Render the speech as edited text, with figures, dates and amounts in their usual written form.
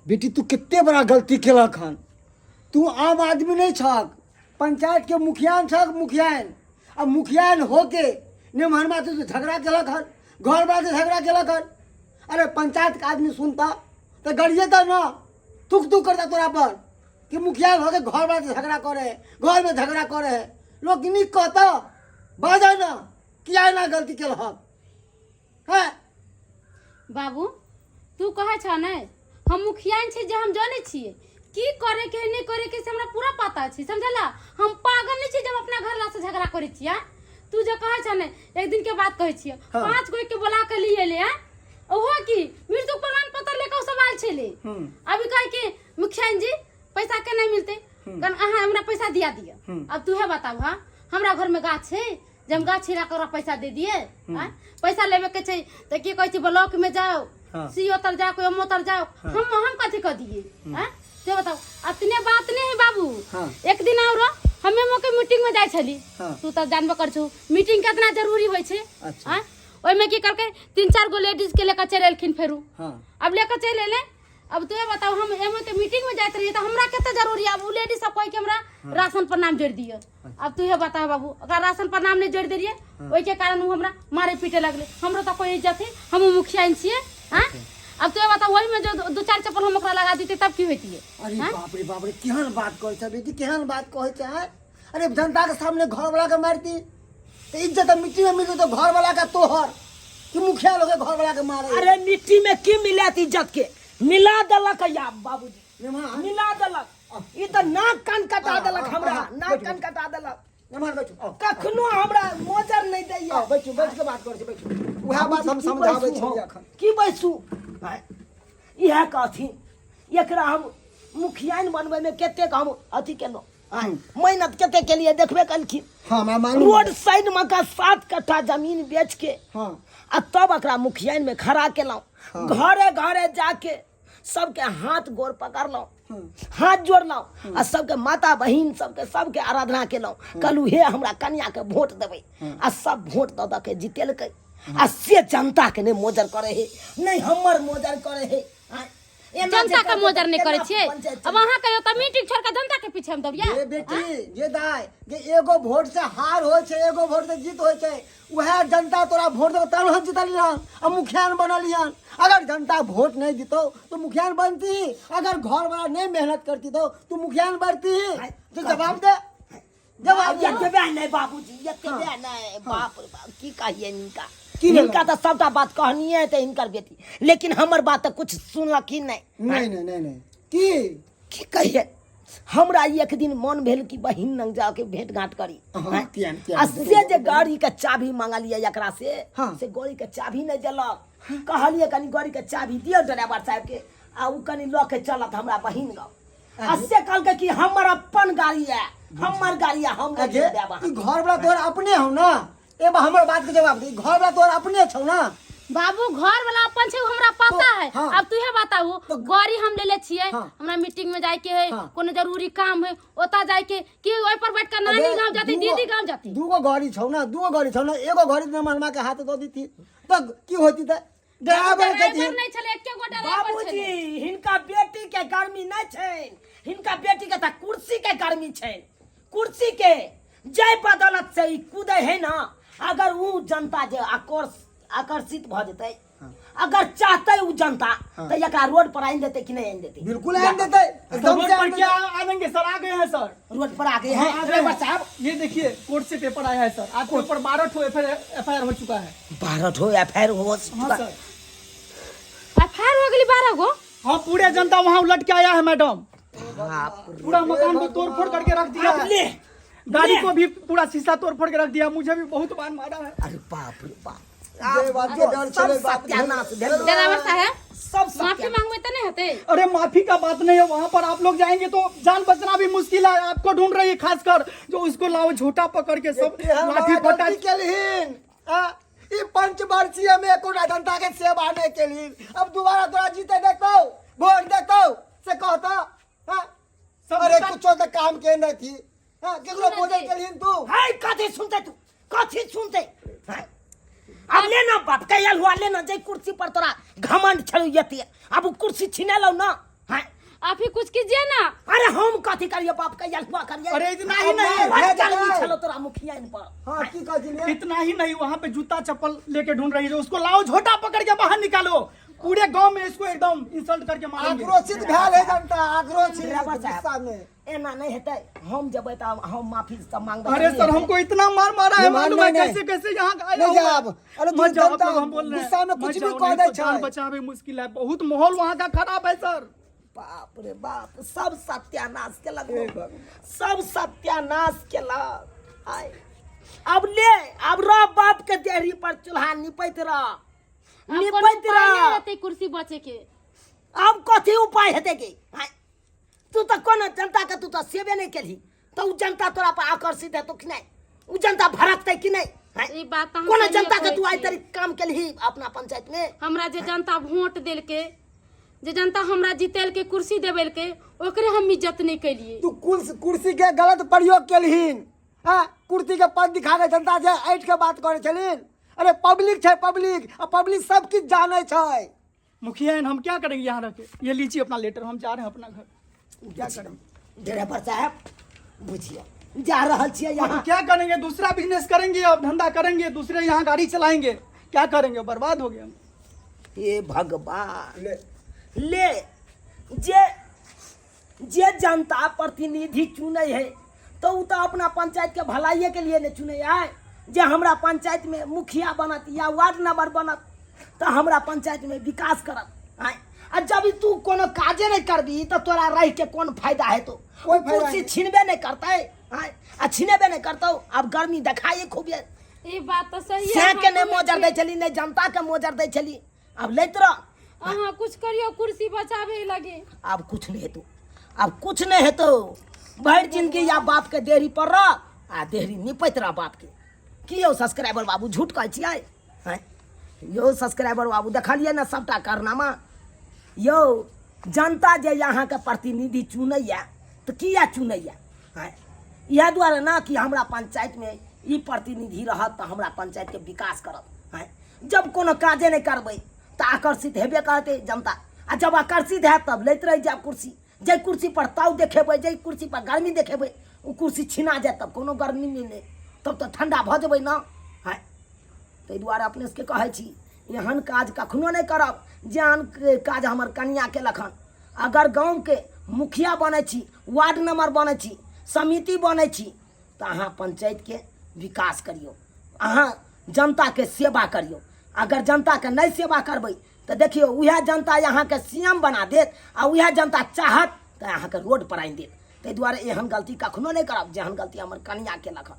बेटी तू कते बड़ा गलती केलक हन। तू आम आदमी नहीं छक, पंचायत के मुखियान छक, मुखियान। आ मुखियान होके निमहनमा से तू झगड़ा केलक हन, घर वाला से झगड़ा केलक हन। अरे पंचायत के आदमी सुनता तो गरिए तो ना, थूक थूक करता तोरा पर कि मुखिया होके घर वाला से झगड़ा करे, घर में झगड़ा करे। लोग नीक कहता बाजा ना किया ना गलती केलक है। बाबू तू कहै छ ने हम मुखियान छी जे हम जानै छियै की करे के है नहीं करे के से हमरा पूरा पता छै, समझला? हम पागल नहीं छी जब अपना घर ला से झगड़ा करे छियै। तू जे कहै छ ने एक दिन के बात कहै छियै। हाँ। 5 गो के बोला के लिए ले, आँ? ओहो की मृत्यु प्रमाण पत्र लेके सब आयल छलै। अभी कहे कि मुखियान जी पैसा के नहीं मिलते, कन अहाँ हमरा पैसा दिया दिया। अब तू है बताब, हाँ हमरा घर में गाछ है जे हम गाछ छिला के ओकरा पैसा दे दिए? आँ? पैसा लेवे के छै तऽ की कहै छै ब्लॉक में जाओ, हाँ। सीओ तर जाओ, कोई तर जाओ, हम कथी कह दिए? आँ? से बताओ। अतने बात नहीं है बाबू। हाँ। एक दिन और हमें मौके मीटिंग में जाय छली। हाँ। तू तऽ जानबे कर छू मीटिंग कितना जरूरी होइ छै। अच्छा। आँ? ओहिमे की करके 3-4 गो लेडीज के लेकर चलि एलखिन फेरू। हाँ। अब लेकर चलि एलै। अब तू बताओ हम एमो के मीटिंग में जाइत रहिए तऽ हमरा कते जरूरी। अब उ लेडीज सब कहे कि हमरा राशन पर नाम जोड़ि दिअ। अब तू बताओ बाबू, ओकरा राशन पर नाम नहीं जोड़ि देलिए, ओहिके कारण उ हमरा मारे पीटे लगले। हमरो तऽ कोई इज्जत है, हम मुखिया छियै। हाँ अब तू बताओ वही में जो 2-4 चप्पल हम ओकरा लगा देते तब की होती है? अरे बाप रे बाप रे, केहन बात कहै छै बेटी, केहन बात कहै छै? अरे जनता के सामने घर वाला के मारती तो इज्जत मिट्टी में मिलती, तो घर वाला का तोहर कि मुखिया लोग घर वाला के मारे। अरे मिट्टी में की मिलत इज्जत के? मिला देलक या बाबूजी, मेहमान मिला देलक। ई तऽ नाक कान कटा देलक हमरा, नाक कान कटा देलक। मेहमान बैठू, आओ। कखनो हमरा मोजर नहीं दैया। आओ, बैठू, बैठ के बात करै छी, बैठू। उएह बात हम की समझाबै बैसू छी हम? अखन। की बैसू? आँय, इएह कहथिन एकरा हम मुखियाइन बनबै में कतेक हम अथी केलहुँ, आँय, मेहनत कते केलिए देखबे कलखिन। हाँ, हमरा मालूम रोड है। साइड में का 7 कट्ठा जमीन बेच के हाँ। आ तब एकरा मुखियाइन में खड़ा केलहुँ। हाँ। घरे घरे जाके सबके हाथ गोर पकड़लहुँ, हाथ जोड़लहुँ आ सबके माता बहिन सबके सबके आराधना केलहुँ। कहलहुँ हे हमरा कन्या के वोट देबै, आ सब वोट दऽ दऽ के जितेलकै। आ से जनता के नहि मोजर करे हे, नहि हमर मोजर करे हे। आँय, एना जे जनता के करतै मोजर नहीं केना करे छियै। पंचायत अब अहाँ कहियो तऽ मीटिंग छोड़ के जनता के पीछे हम दौड़िया। ये बेटी, ये दाय, जे एगो वोट से हार होइ छै, एगो वोट से जीत होइ छै। वएह जनता तोरा वोट देतो तब हम जीतलियन आ मुखियान बनलियन। अगर जनता वोट नहीं दितो तो मुखियान बनती, अगर घर वाला नहीं मेहनत करती तो तू मुखियान बनती। तो जवाब दे, जवाब दे। एतबे नहि बाबूजी, एतबे नहि। बाप रे बाप, की कहियै हिनका। की भेलै? हिनका तऽ सबटा बात कहनिये तऽ हिनकर बेटी, लेकिन हमर बात तऽ कुछ सुनलखिन नहि। नहीं नहीं नहीं नहीं, की की कहियै? हमरा एक दिन मन भेल कि बहिन लग जाके भेंट घाट करी। हाँ, हैं? किया नहीं, किया आ नहीं, से जे गाड़ी के चाबी मंगलियै एकरा से, हाँ। से गाड़ी के चाबी नहि देलक। कहलियै कनी गाड़ी के चाबी दियौ ड्राइवर साहब के, आ उ कनी लऽ के चलत हमरा बहिन गाँव। आ से कहलकै कि हमर अपन गाड़ी है, हमर गाड़ी है, हम नहि अगे, देब अहाँके। ई घर वाला तोहर अपने हौ ना? ए बा हमर बात के जवाब दे, ई घर वाला तोहर अपने छौ ना? बाबू घर वाला अपन छै, उ हमरा पता तो, है। हाँ। अब तूहे बताबू, तो गाड़ी हम लेले छियै, हाँ। हमरा मीटिंग में जाय के है, हाँ। कोनो जरूरी काम है ओता जाय के, कि ओइ पर बैठ के नानी अबे, गांव जाती, दीदी गांव जाती? दूगो गाड़ी छौ ना, दूगो गाड़ी छौ ना, एगो गाड़ी ने मनमा के हाथ दऽ दीती तऽ की होती? तऽ ड्राइवर के ड्राइवर दिही। नहीं छलै, एके गो ड्राइवर बाबूजी छलै। हिनका बेटी के गर्मी नहीं छैन, हिनका बेटी के तऽ कुर्सी के गर्मी छैन, कुर्सी के। जय बदौलत से ई कूदे है ना, अगर उ जनता जे आकर्षित भ जेतै, अगर चाहते उ जनता, हाँ। तो एकरा रोड पर आनि देते कि नहीं आनि देते? बिल्कुल आनि देते, एकदम रोड से पर आनि क्या देतै। आनेंगे सर? आ गए हैं सर, रोड पर आ गए हैं। आ गए हैं। ड्राइवर साहब ये देखिए कोर्ट से पेपर आया है सर, आपके ऊपर 12 ठो एफ I R हो चुका है। 12 ठो एफ I R हो हाँ चुका? सर। एफ I R हो गेली 12 गो? हाँ, पूरे जनता वहाँ उलट के आया है मैडम, बाप रे। पूरा मकान को तोड़ फोड़ करके रख दिया अब है, ले गाड़ी ले। को भी पूरा शीशा तोड़ फोड़ के रख दिया, मुझे भी बहुत बार मारा है। अरे बाप रे बाप, जे बात के डर सब छलै बाप रे। सत्यानाश भेल। ड्राइवर साहब सब माफी सत्यानाश। मांगबै तऽ नहीं हेतै? अरे माफी का बात नहीं है, वहाँ पर आप लोग जाएंगे तो जान बचना भी मुश्किल है। आपको ढूंढ रही है खासकर, जो उसको लाओ झूठा पकड़ के सब केहन लाठी बड़ा फटा गलती केलहिन? आ, ई पंचवर्षीय में एकोटा जनता के सेवा नहीं केलहिन, अब दोबारा तोरा जीते देतौ, वोट देतौ से कहता? हाँ? सब अरे कुछो तऽ काम के नहीं थी। हाँ, केकरो सुनऽ भोजन दे। केलहिन तू? है कथी सुनते तू, कथी सुनते? हैं? अब ले ना बाप के हुआ, ले ना जे कुर्सी पर तोरा घमंड छलौ यते, अब उ कुर्सी छिनेलौ ना। हैं? आप ही कुछ कीजिए ना। अरे हम कथी करिए बाप के यलुआ करिए। अरे इतना ही नहीं, बड़ गर्मी छलो तोरा मुखिया इन पर। हाँ की कहै छलियै? इतना ही नहीं, वहाँ पे जूता चप्पल लेके ढूंढ रही है, उसको लाओ झोटा पकड़ के बाहर निकालो, पूरे गांव में इसको एकदम इंसल्ट करके मारेंगे। आक्रोशित भेल है जनता, आक्रोशित ड्राइवर साहब। गुस्सा में। एना नहीं हेतै, हम जेबै तऽ हम माफी सब मांगबै। अरे सर हमको इतना मार मारा है, नहीं, मालूम है नहीं, कैसे कैसे यहाँ आया नहीं हूँ जाओ। मैं। अरे मत जाओ, आप जनता लोग, हम बोल रहे हैं। गुस्सा में मत कुछ भी जाओ, कह नहीं दै तो जान छै। बचावे मुश्किल है, बहुत माहौल वहाँ का खराब है सर। बाप रे बाप, सब सत्यानाश केलक, सब सत्यानाश केलक। आय अब ले, अब रह बाप के देहरी पर चूल्हा निपैत रह, आब कोनो निपैत उपाय नहि रह। रहतै कुर्सी बचे के। आब कथी उपाय हेतै की? आय तू तऽ कोनो जनता के तू तऽ सेवे नहि केलही, तऽ उ जनता तोरा पर आकर्षित हेतौ कि नहि? उ जनता भड़कतै कि नहि? आँय? ई बात तऽ हम कोनो सहिए जनता के कहै तू आइ छी। तरी काम केलही अपना पंचायत में? हमरा जे जनता वोट देलकै, जे जनता हमरा जीतेलकै, कुर्सी देबेलकै, ओकरे हम इज्जत नहि केलियै। तू कुर्सी के गलत प्रयोग केलहिन। हाँ, कुर्सी के पद दिखा के जनता जे ऐठ के बात करै छलहिन। अरे पब्लिक छै पब्लिक, आ पब्लिक सब किछु जानै छै। मुखिया हम क्या करेंगे यहाँ रह के? ये लीजिए अपना लेटर, हम जा रहे हैं अपना घर, क्या करेंगे? ड्राइवर साहब बुझिए जा रहल छियै अब यहाँ। क्या करेंगे? दूसरा बिजनेस करेंगे, अब धंधा करेंगे, दूसरे यहाँ गाड़ी चलाएंगे, क्या करेंगे? बर्बाद हो गए हम। हे भगवान। ले। ले जे जे जनता प्रतिनिधि चुनै है तऽ ओ तऽ अपना पंचायत के भलाइए के लिए ने चुनै है। जे हमरा पंचायत में मुखिया बनत या वार्ड नंबर बनत तऽ हमरा पंचायत में विकास करत। आँय, आ जब तू कोनो काजे नहि करबी तऽ तोरा रहि के कोन फायदा हेतौ? कोई फायदा कुर्सी नहि। छिनबे नहि करतै। आँय, आ छिनेबे नहि करतौ, आब गर्मी देखाइए खूबे। ई बात तऽ सही से के नहि मोजर दै छली, नहि जनता के मोजर दै छली, आब लैत रह। अहाँ कुछ करियो कुर्सी बचाबे लगे। आब कुछ नहि हेतौ, आब कुछ नहि हेतौ। भरि जिंदगी या बाप के देहरी पर रह आ देहरी निपैत रह बाप के। की यौ सब्सक्राइबर बाबू झूठ कहै छियै? आँय यौ सब्सक्राइबर बाबू, देखलियै ने सबटा कारनामा? यौ जनता जे अहाँके प्रतिनिधि चुनैया तऽ किया चुनैया? आँय इएह दुआरे ने कि हमरा पंचायतमे ई प्रतिनिधि रहत तऽ हमरा पंचायतके विकास करत। आँय जब कोनो काजे नहि करबै तऽ आकर्षित हेबे करतै जनता, आ जब आकर्षित हैत तब लैत रहि जायब कुर्सी। जाहि कुर्सी पर ताव देखेबै, जाहि कुर्सी पर गर्मी देखेबै, ओ कुर्सी छिना जायत, तब कोनो गर्मी नहि, तब तऽ ठंडा भऽ जेबै ने। आँय ताहि दुआरे अपने सबके कहै छी एहन काज कखनो नहि करब जेहन काज हमर कनिया केलक हन। अगर गाँवके मुखिया बनै छी, वार्ड मेम्बर बनै छी, समिति बनै छी, तऽ अहाँ पंचायतके विकास करियौ, अहाँ जनताके सेवा करियौ। अगर जनताके नहि सेवा करबै तऽ देखियौ उएह जनता अहाँके सी एम बना देत, आ उएह जनता चाहत तऽ अहाँके रोड पर आनि देत। ताहि दुआरे एहन गलती कखनो नहि करब जेहन गलती हमर कनिया केलक हन।